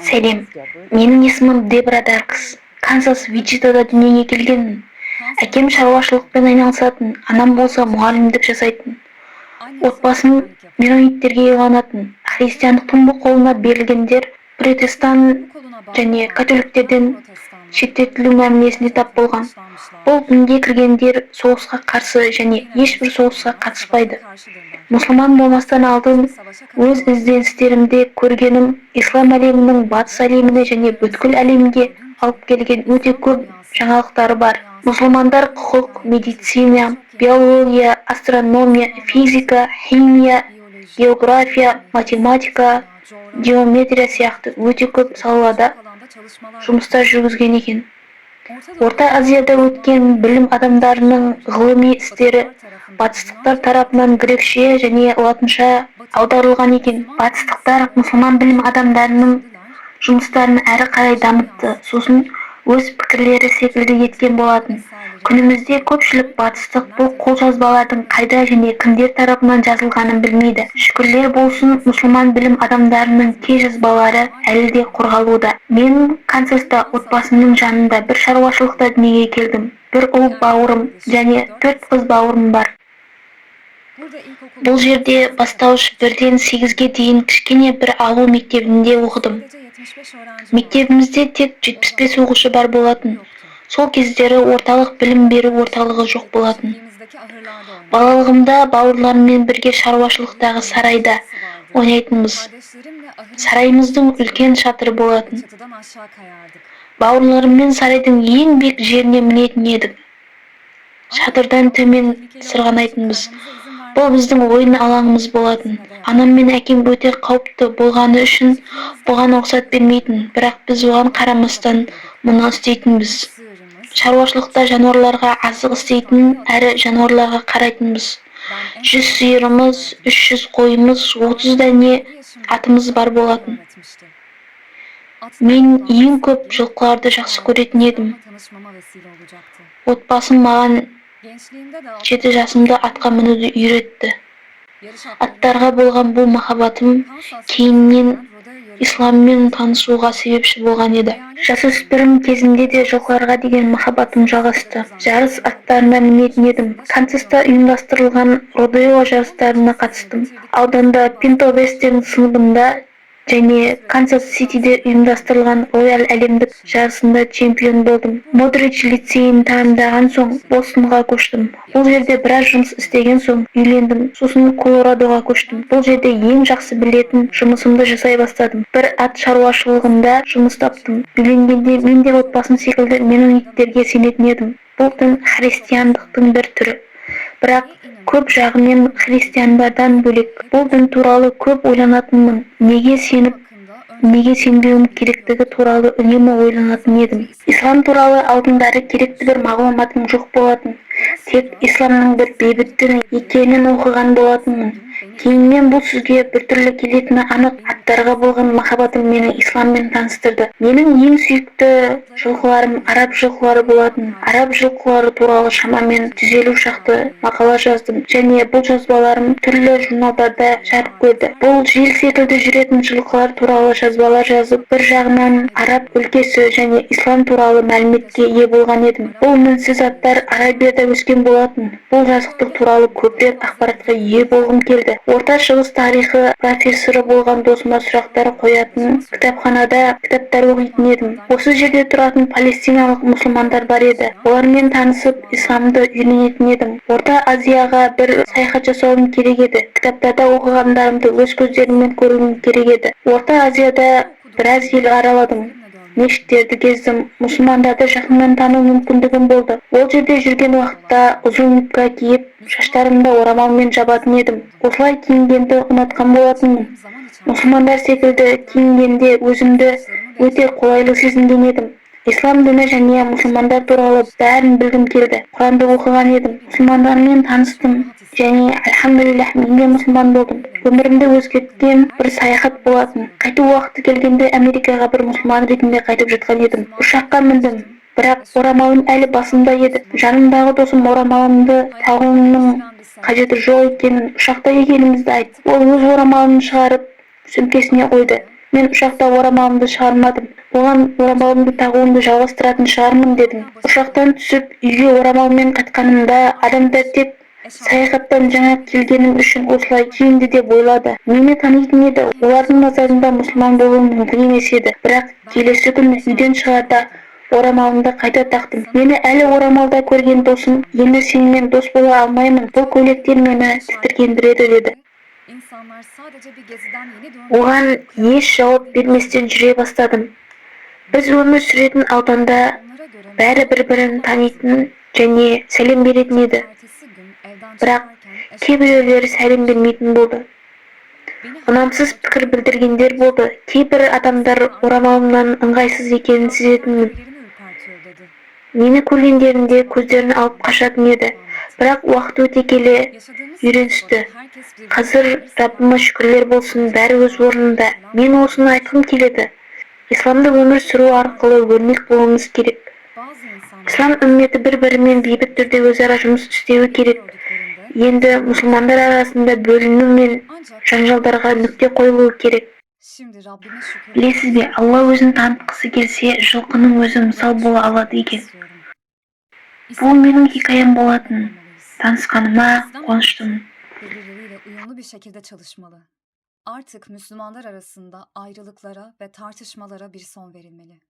Сәлем, менің есімім Дебра Даркс. Канзас, Вичитада дүниеге келгенмін. Әкем шаруашылықпен айналысатын, анам болса мұғалімдік жасайтын. Отбасым меннониттерге иланатын. Христиандықтың бұл қолына берілгендер протестант және католиктерден шеттетілу мәмілесіне тап болған. Бұл дінге кіргендер соғысқа қарсы және ешбір соғысқа қатыспайды. Мұсылман болмастан алдын өз ізденістерімде көргенім, ислам әлемінің батыс әлеміне және бүткіл әлемге алып келген өте көп жаңалықтары бар. Мұсылмандар құқық, медицина, биология, астрономия, физика, химия, география, математика, геометрия сияқты өте көп салаларда жұмыстар жүргізген екен. Орта Азияда өткен білім адамдарының ғылыми істері батыстықтар тарапынан грекше және латынша аударылған екен. Батыстықтар мұсылман білім адамдарының жұмыстарын әрі қарай дамытты, сосын өз пікірлері секілді еткен болатын. Күнімізде көпшілік батыстық бұл қолжазбалардың қайда және кімдер тарапынан жазылғанын білмейді. Шүкірлер болсын, мұсылман білім адамдарының кей жазбалары әлі де қорғалуда. Мен Канзаста отбасымның жанында бір шаруашылықта дүниеге келдім. Бір ұл бауырым және төрт қыз бауырым бар. Бұл жерде бастауыш 1-ден 8-ге дейін кішкене бір ауыл мектебінде оқыдым. Мектебімізде тек 75 оқушы бар болатын. Сол кездері орталық білім беру орталығы жоқ болатын. Балалығымда бауырларыммен бірге шаруашылықтағы сарайда ойнайтынбыз. Сарайымыздың үлкен шатыры болатын. Бауырларыммен сарайдың ең биік жеріне мінетін едік. Шатырдан төмен сырғанайтынбыз. Бұл біздің ойын алаңымыз болатын. Анам мен әкем өте қауіпті болғаны үшін бұған рұқсат бермейтін, бірақ біз оған қарамастан мұны істейтінбіз. Шаруашылықта жануарларға азық істейтін әрі жануарларға қарайтынбыз. 100 сиырымыз, 300 қойымыз, 30 дәне атымыз бар болатын. Мен ең көп жылқыларды жақсы көретін едім. Отбасым маған 7 жасымда атқа мінуді үйретті. Аттарға болған бұл махаббатым кейіннен исламмен танысуға себепші болған еді. Жасөспірім кезімде де жылқыларға деген махаббатым жалғасты. Жарыс аттарына мінетін едім. Канзаста ұйымдастырылған родео жарыстарына қатыстым. Ауданда Пинто Вестерн сыныбында және Канзас Ситиде ұйымдастырылған Роял әлемдік жарысында чемпион болдым. Модридж лицейін тәмамдаған соң Бостонға көштім. Бұл жерде біраз жұмыс істеген соң үйлендім, сосын Колорадоға көштім. Бұл жерде ең жақсы білетін жұмысымды жасай бастадым. Бір ат шаруашылығында жұмыс таптым. Үйленгенде мен де отбасым секілді меннониттерге сенетін едім. Бұл дін христиандықтың бір түрі, бірақ көп жағымен христиандардан бөлек. Бұл дін туралы көп ойланатынмын. Неге сеніп, неге сенбеуім керектігі туралы үнемі ойланатын едім. Ислам туралы алдындары керекті бір мағлұматым жоқ болатын. Тек исламның бір бейбіт дін екенін оқыған болатынмын. Кейіннен бұл сөзге біртүрлі келетіні анық. Аттарға болған махаббатым мені исламмен таныстырды. Менің ең сүйікті жылқыларым араб жылқылары болатын. Араб жылқылары туралы шамамен 150 шақты мақала жаздым және бұл жазбаларым түрлі журналдарда жарық көрді. Бұл жел секілді жүретін жылқылар туралы жазбалар жазып, бір жағынан араб өлкесі және ислам туралы мәліметке ие болған едім. Бұл мінсіз аттар Арабияда өскен болатын. Бұл жазықтық туралы көбірек ақпаратқа ие болғым келді. Орта Шығыс тарихы профессоры болған досыма сұрақтар қоятын, кітапханада кітаптар оқитын едім. Осы жерде тұратын палестиналық мұсылмандар бар еді. Олармен танысып, исламды үйренетін едім. Орта Азияға бір саяхат жасауым керек еді. Кітаптарда оқығандарымды өз көздеріммен көруім керек еді. Орта Азияда біраз ел араладым, мешіттерді кездім, мұсылмандарды жақыннан тану мүмкіндігім болды. Ол жерде жүрген уақытта ұзын юбка киіп, шаштарымды орамалмен жабатын едім. Осылай киінгенді ұнатқан болатынмын. Мұсылмандар секілді киінгенде өзімді өте қолайлы сезінген едім. Ислам діні және мұсылмандар туралы бәрін білгім келді. Құранды оқыған едім, мұсылмандармен таныстым және, альхамдулиллах, мен де мұсылман болдым. Өмірімді өзгерткен бір саяхат болатын. Қайту уақыты келгенде Америкаға бір мұсылман ретінде қайтып жатқан едім. Ұшаққа міндім, бірақ орамалым әлі басымда еді. Жанымдағы досым орамалымды тағуымның қажеті жоқ екенін, ұшақта екенімізді айтты. Ол өз орамалын шығарып, сөмкесіне қойды. Мен ұшақта орамалымды шығармадым. Оған орамалымды тағуымды жалғастыратын шығармын дедім. Ұшақтан түсіп, үйге орамалмен қайтқанымда, адамдар тек саяхаттан жаңа келгенім үшін осылай киінді деп ойлады. Мені танитын еді, олардың назарында мұсылман болуым мүмкін емес еді. Бірақ келесі күні үйден шығарда орамалымды қайта тақтым. Мені әлі орамалда көрген досым: «Енді сенімен дос бола алмаймын, бұл көйлектер мені тітіркендіреді», – деді. Оған еш жауап берместен жүре бастадым. Біз өмір сүретін ауданда бәрі бір-бірін танитын және сәлем беретін еді. Бірақ кейбіреулері сәлем бермейтін болды. Ұнамсыз пікір білдіргендер болды. Кейбір адамдар орамалымнан ыңғайсыз екенін сезетінмін. Мені көргендерінде көздерін алып қашатын еді. Бірақ уақыт өте келе үйреністі. Қазір, Раббыма шүкірлер болсын, бәрі өз орнында. Мен осыны айтқым келеді: исламда өмір сүру арқылы өрнек болуымыз керек. Ислам үмметі бір-бірімен бейбіт түрде өзара жұмыс істеуі керек. Енді мұсылмандар арасында бөліну мен жанжалдарға нүкте қойылуы керек. Білесіз бе, Алла өзін танытқысы келсе, жылқының өзі мысал бола алады екен. Бұл менің хикаям болатын. Танысқаныма қуаныштымын. Birbirleriyle uyumlu bir şekilde çalışmalı. Artık Müslümanlar arasında ayrılıklara ve tartışmalara bir son verilmeli.